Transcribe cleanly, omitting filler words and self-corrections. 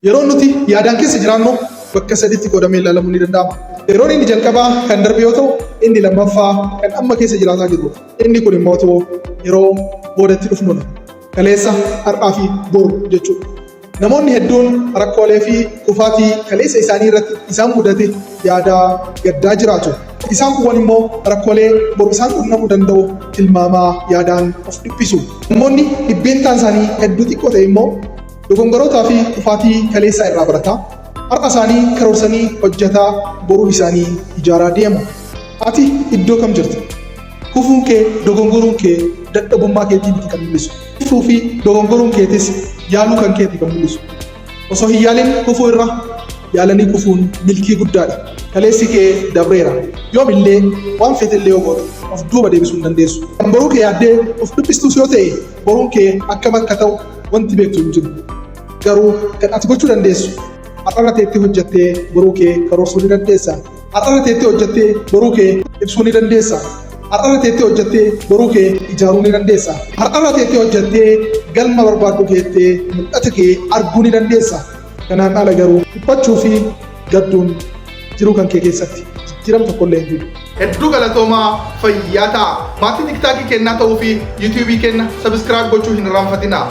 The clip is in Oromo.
Yeroon nuti yaadaan keessa jiraannu bakka saditti qoodamee ilaalamuu ni danda'ama. Yeroon inni jalqabaa kan darbe yoo ta'u, inni lammaffaa kan amma keessa jiraataa jirrudha. Inni kun immoo yeroo boodatti dhufnudha. Kaleessa, har'aa fi boru jechuudha. Namoonni hedduun rakkoolee fi kufaatii kaleessa isaanii irratti isaan mudate yaadaa gaddaa jiraatu. Isaan kuuwwan immoo rakkoolee boru isaan qunnamuu danda'u tilmaamaa yaadaan of dhiphisu. Namoonni dhibbeentaan isaanii hedduu xiqqoo ta'e immoo dogongorootaa fi kufaatii kaleessaa irraa barataa, har'a isaanii karoorsanii hojjetaa boruu isaanii ijaaraa deemu. Ati iddoo kam jirta? Kufuun kee, dogongoruun kee dadhabummaa keetii miti kan mul'isu. Kufuu fi dogongoruun keetis yaaluu kan keeti kan mul'isu. Osoo hin yaalin kufuu irra yaalanii kufuun milkii guddaadha. Kaleessi kee dabreera. Yoomillee waan feetellee yoo goote of duuba deebisuu hin dandeessu. Kan boruu kee yaaddee of dhiphistus yoo ta'e, boruun kee akkam akka ta'u wanti beektu hin jiru. Garuu kan ati gochuu dandeessu, har'arra teettee hojjettee boruu kee karoorsuu ni dandeessa. Har'arra teettee hojjettee boruu kee ibsuu ni dandeessa. Har'arra teettee hojjettee boruu kee ijaaruu ni dandeessa. Har'arra teettee hojjettee galma barbaaddu geettee mul'ata kee arguu ni dandeessa. Kanaan ala garuu dhiphachuu fi gadduun jiruu kan kee keessatti jijjiirama tokkollee hin fidu. Hedduu galatoomaa, fayyaa ta'a. Maatii TikTokii kennaa ta'uu fi YouTubeii kenna subscribe gochuu hin irraanfatinaa.